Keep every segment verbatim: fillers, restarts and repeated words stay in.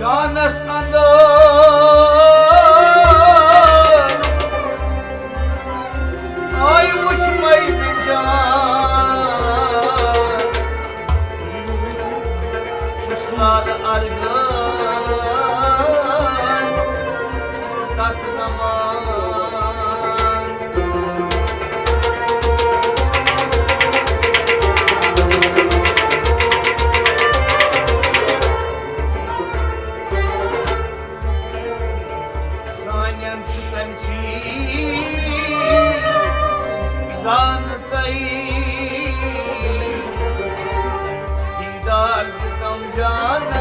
جانس اندر آے وچھ مے بجان، چھُس نادٕ ارغن تتھ نمان۔ سانٮ۪ن چھُ تمچی زانتَے، دیدار دِتم جانتَے۔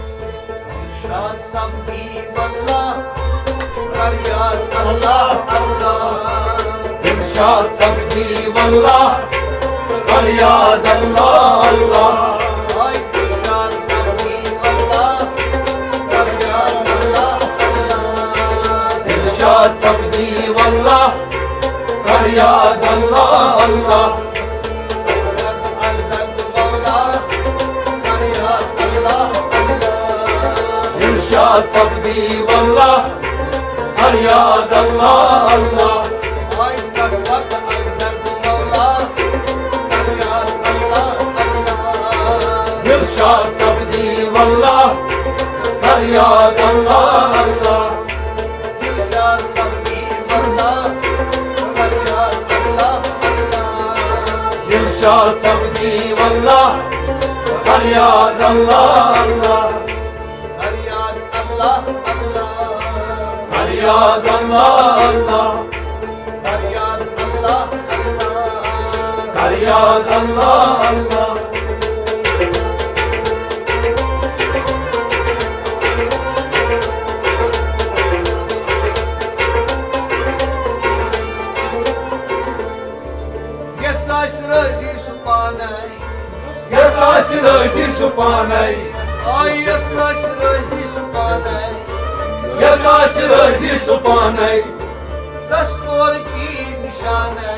ارشاد سمدی واللہ، فریاد اللہ اللہ۔ ارشاد سمدی واللہ، فریاد اللہ اللہ۔ آے ارشاد سمدی واللہ، فریاد اللہ اللہ۔ ارشاد سمدی واللہ، فریاد اللہ اللہ۔ ارشاد سمدی واللہ، فریاد اللہ اللہ۔ ارشاد سمدی واللہ، فریاد اللہ اللہ۔ دلشاد سمدی واللہ، فریاد اللہ اللہ۔ دلشاد سمدی واللہ، فریاد اللہ اللہ۔ فریاد اللہ اللہ۔ فریاد اللہ اللہ۔ فریاد اللہ اللہ۔ فریاد اللہ اللہ۔ یس آسہِ رٲضی سُہ پانے۔ یس آسہِ رٲضی سُہ پانے۔ آے یس آسہِ رٲضی سُہ پانے۔ یس آسہِ رٲضی سُہ پانے۔ دستور کی نشانے۔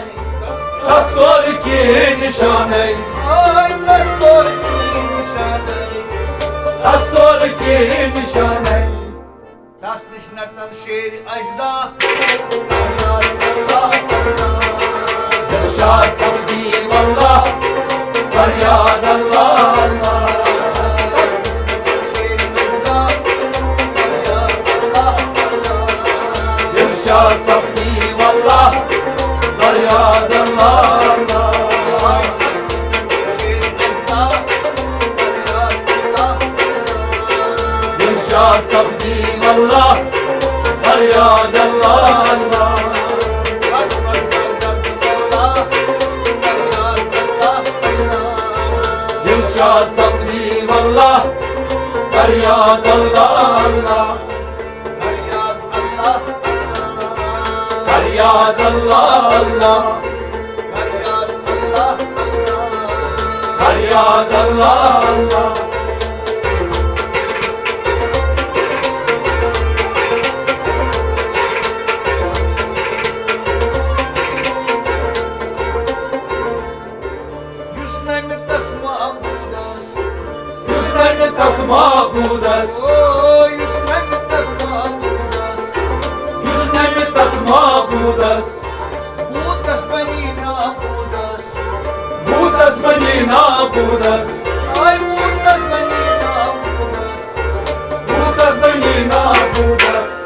دستور کی نشانے۔ آے دستور کی نشانے۔ دستور کی نشانے۔ دس نش نٹن شیر اجدا۔ دلشاد سمدی واللہ، فریاد اللہ اللہ۔ دلشاد سمدی واللہ، فریاد اللہ اللہ۔ دلشاد سمدی واللہ، فریاد اللہ اللہ۔ دلشاد سمدی واللہ، فریاد اللہ اللہ۔ فریاد اللہ اللہ۔ فریاد اللہ اللہ۔ فریاد اللہ اللہ۔ یُس نمہِ تس معبودس۔ یُس نمہِ تس معبودس۔ او، یُس نمہِ تس معبودس۔ یُس نمہِ تس معبودس۔ بھوٗتس بنی نابودس۔ بھوٗتس بنی نابودس۔ آے بھوٗتس بنی نابودس۔ بھوٗتس بنی نابودس۔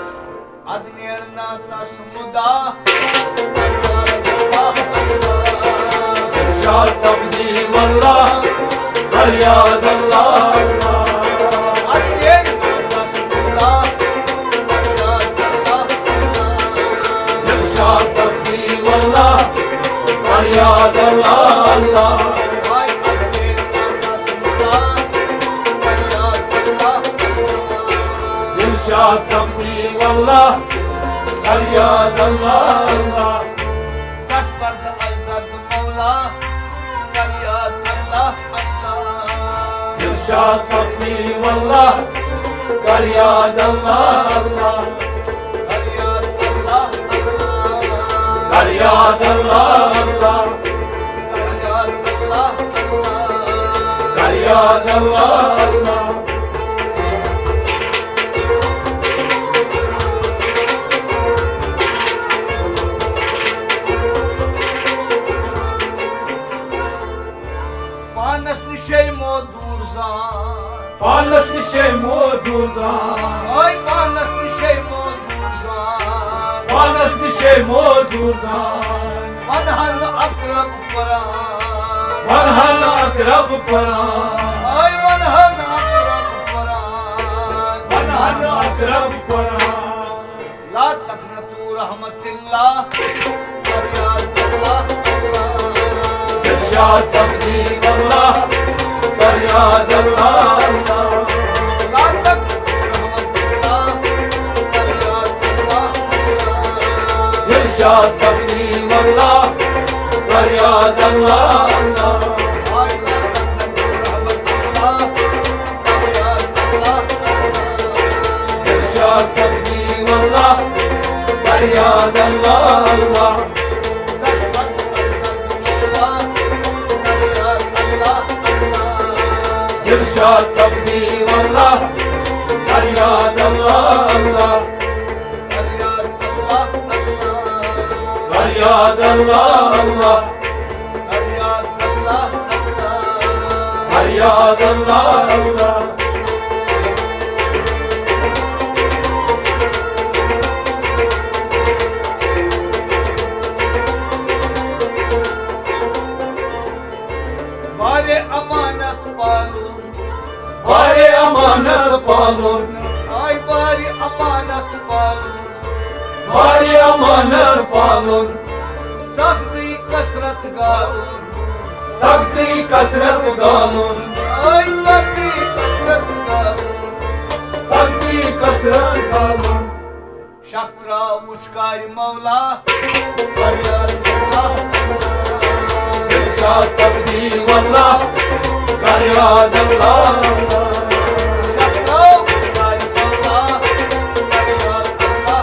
ادٕ نیرنا تس مُدا۔ ارشاد سمدی واللہ، فریاد اللہ اللہ۔ ادٕ نیرنا تس مُدا۔ ارشاد سمدی واللہ، فریاد اللہ اللہ۔ دلشاد سمدی واللہ، فریاد اللہ اللہ۔ ژٹھ پردٕ اجدر تہٕ مولا، فریاد شاد صفدی واللہ، کر یاد اللہ اللہ۔ کر یاد اللہ اللہ۔ کر یاد اللہ اللہ۔ کر یاد اللہ اللہ۔ کر یاد اللہ اللہ۔ پانس نشے مو دوٗر زان۔ پانس نشے مو دوٗر زان۔ ہاے پانس نشے مو دوٗر زان۔ پانس نشے مو دوٗر زان۔ ونہن اقرب قرآن۔ ونہن اقرب قرآن۔ ہاے ونہن اقرب قرآن۔ ونہن اقرب قرآن۔ لا تقنطوا رحمت اللہ، کر یاد اللہ اللہ۔ ارشاد صفدی واللہ، کر یاد اللہ اللہ۔ لا تقنطوا رحمت اللہ، کر یاد اللہ اللہ۔ ارشاد صفدی واللہ، کر یاد اللہ اللہ۔ لا تقنطوا رحمت اللہ، ارشاد صفدی واللہ، کر یاد اللہ اللہ۔ ارشاد صفدی واللہ، کر یاد اللہ اللہ۔ کر یاد اللہ اللہ۔ کر یاد اللہ اللہ۔ کر یاد اللہ اللہ۔ بارِ امانت پالُن۔ بارِ امانت پالُن۔ آے بارِ امانت پالُن۔ بارِ امانت پالُن۔ سختی کثرت گالُن۔ سختی کثرت گالُن۔ آے سختی کثرت گالُن۔ سختی کثرت گالُن۔ شخ تراو وُچھ کارِ مولا۔ کر یاد اللہ اللہ۔ ارشاد صفدی واللہ، کر یاد اللہ اللہ۔ شخ تراو وُچھ کارِ مولا۔ کر یاد اللہ اللہ۔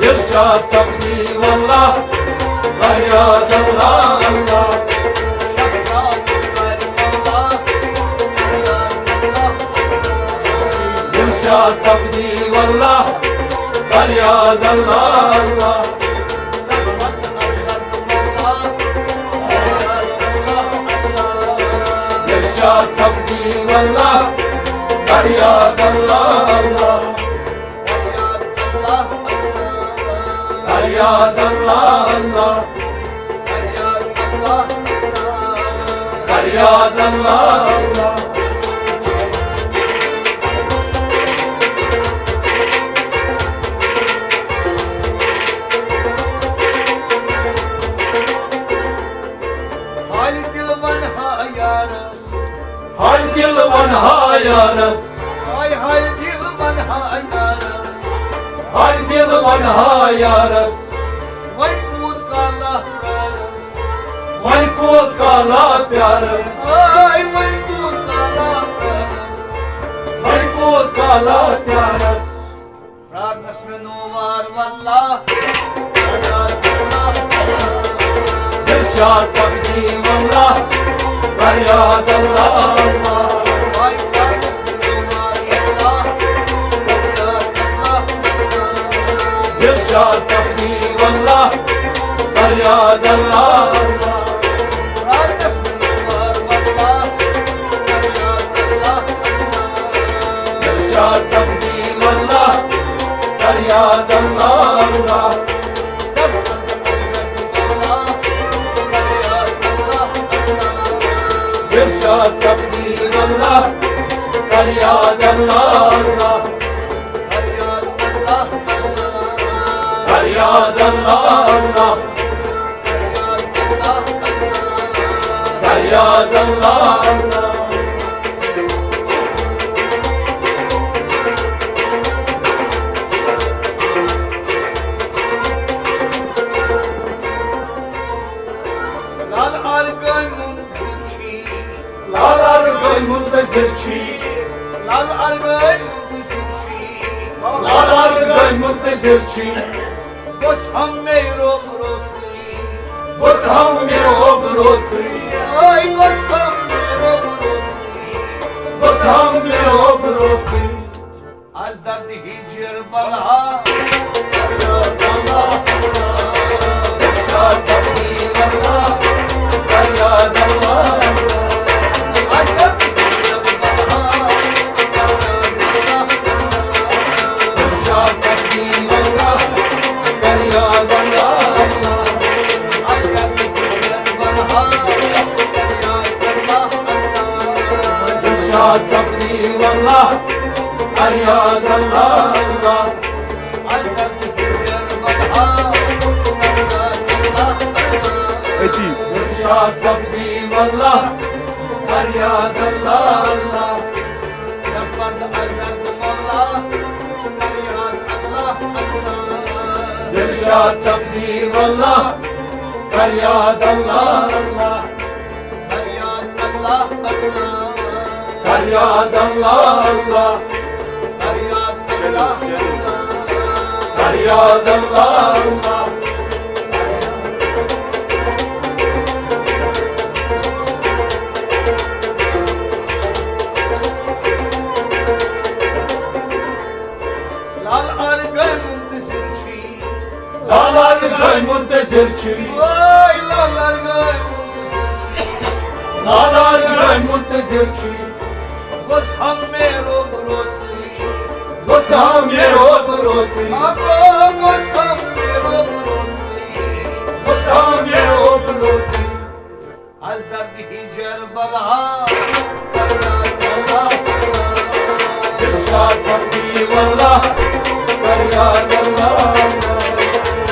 ارشاد صفدی واللہ، کر یاد اللہ اللہ۔ شخ تراو وُچھ کارِ مولا۔ کر یاد اللہ اللہ۔ ارشاد صفدی واللہ، کر یاد اللہ اللہ۔ ارشاد صفدی واللہ، کر یاد اللہ اللہ۔ کر یاد اللہ اللہ۔ کر یاد اللہ اللہ۔ حالِ دِل ونہا یارس۔ حالِ دِل ونہا یارس۔ ہاے حالِ دِل ونہا یارس۔ حالِ دِل ونہا یارس۔ وۄنۍ کوٗت کالا پیارس۔ وۄنۍ کوٗت کالا پیارس۔ ہاے وۄنۍ کوٗت کالا پیارس۔ وۄنۍ کوٗت کالا پیارس۔ پرارنس مےٚ نووار واللہ۔ ارشاد صفدی واللہ، کر یاد اللہ اللہ۔ ارشاد صفدی واللہ، کر یاد اللہ اللہ۔ ارشاد صفدی واللہ، کر یاد اللہ اللہ۔ ارشاد صفدی واللہ، کر یاد اللہ اللہ۔ کر یاد اللہ اللہ۔ کر یاد اللہ اللہ۔ لال ارغن منزل چھی۔ لال ارغن منتظر چھی۔ لال ارغٲے منتظر چھی۔ لال ارغٲے منتظر چھی۔ گوٚژھ ہم مے روب روسٕے۔ گوٚژھ ہم مے روب روسٕے۔ اے گوٚژھ ہم مے روب روسٕے۔ گوٚژھ ہم مے روب روسٕے۔ از درد ہجر بلہا۔ فریاد اللہ، فریاد اللہ، ارشاد صبری واللہ، فریاد اللہ۔ از درد ہجر بلہا، فریاد اللہ۔ ارشاد صبری واللہ، فریاد اللہ۔ از درد ہجر بلہا، فریاد اللہ۔ ارشاد صبری واللہ، فریاد اللہ، اللہ۔ از درد ہجر بلہا، فریاد اللہ، اللہ۔ أتی۔ ارشاد صبری واللہ، فریاد اللہ، اللہ۔ جب پرد از درد مولا، فریاد اللہ، اللہ۔ دلشاد صبری واللہ، فریاد اللہ، اللہ۔ فریاد اللہ، اللہ۔ فریاد اللہ، اللہ۔ فریاد اللہ، اللہ۔ فریاد اللہ، اللہ۔ لال ارغٲے منتظر چھی۔ لال ارغٲے منتظر چھی۔ وٲے لال ارغٲے منتظر چھی۔ لال ارغٲے منتظر چھی۔ گوٚژھ ہم مے روب روسٕے۔ گوٚژھ ہم مے روب روسٕے۔ اَدٕ گوٚژھ ہم مے روب روسٕے۔ گوٚژھ ہم مے روب روسٕے۔ از درد ہجر بلہا، فریاد اللہ، اللہ۔ دلشاد صبری واللہ، فریاد اللہ، اللہ۔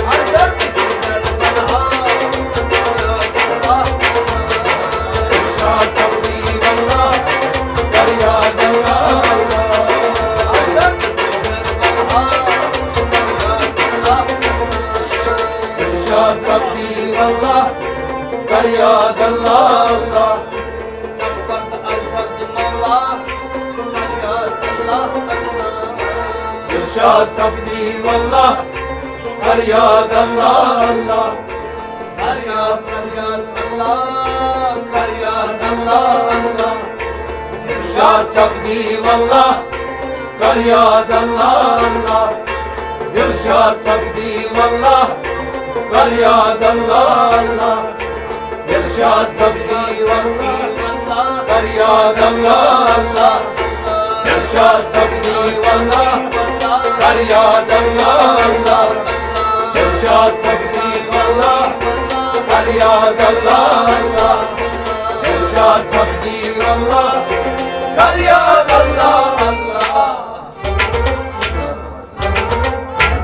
از درد ہجر بلہا، فریاد اللہ، اللہ۔ دلشاد صبری واللہ، فریاد اللہ، اللہ۔ از درد ہجر بلہا، فریاد اللہ، اللہ۔ دلشاد صبری واللہ، فریاد اللہ، اللہ۔ زبردست از درد مولا، فریاد اللہ، اللہ۔ ارشاد صبری واللہ، فریاد اللہ، اللہ۔ ارشاد فریاد اللہ، فریاد اللہ، اللہ۔ ارشاد صبری واللہ، فریاد اللہ، اللہ۔ دلشاد صبری واللہ، فریاد اللہ، اللہ۔ دلشاد صبری واللہ، فریاد اللہ، اللہ۔ دلشاد صبری واللہ، فریاد اللہ، اللہ۔ دلشاد صبری واللہ، فریاد اللہ، اللہ۔ دلشاد صبری واللہ،